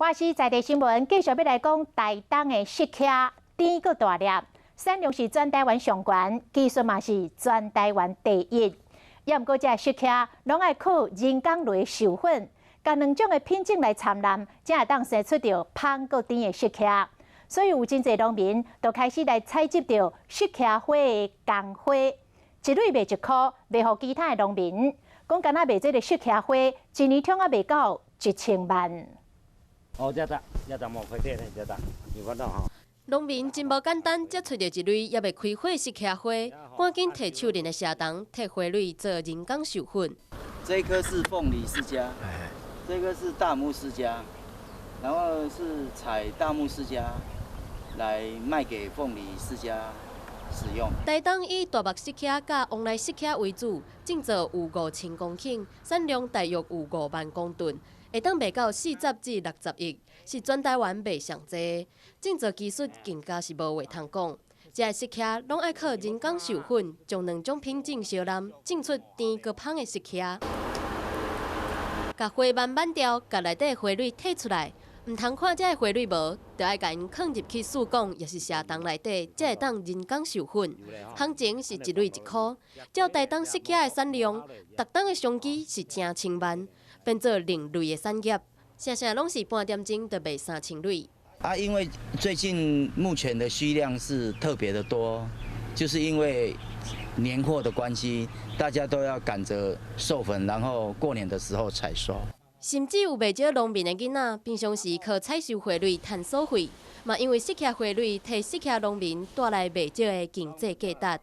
華視在地新聞繼續欲來講台東的釋迦甜閣大粒，產量是全台灣上懸，技術嘛是全台灣第一。也毋過這釋迦攏愛靠人工來授粉，共兩種的品種來摻濫，才會當生出著芳閣甜的釋迦。所以有真濟農民就開始來採集著釋迦花的公花，一蕊賣1箍，賣予其他的農民。講干焦賣這个釋迦花，一年通仔賣到1000萬。哦，這搭，這搭無開咧，這搭有法度吼。農民真無簡單，才揣著一蕊猶未開花釋迦花，趕緊提手輪的社童提花蕊做人工授粉。這一顆是鳳梨釋迦，這個是大木釋迦，然後是採大木釋迦來賣給鳳梨釋迦使用。台東以大目釋迦佮旺來釋迦為主，種植有5000公頃，產量大約有5萬公噸。會當賣到40至60億，是全台灣賣上濟。種植技術更加是無話通講。這个釋迦攏愛靠人工授粉，將兩種品種相濫，種出甜閣芳的釋迦。共花慢慢掉，共內底花蕊提出來，毋通看這个花蕊無，就愛共𪜶囥入去試管，抑是社筒內底，才會當人工授粉。行情是一蕊1箍。照台東釋迦的產量，逐冬的商機是成千萬。變做另類的產業，成成攏是半點鐘就賣3000蕊。啊，因為最近目前的需量是特別的多，就是因為年貨的關係，大家都要趕着授粉，然後過年的時候採收。甚至有袂少農民的囡仔，平常時靠採收花蕊趁所費，嘛因為釋迦花蕊，替釋迦農民帶來袂少的經濟價值。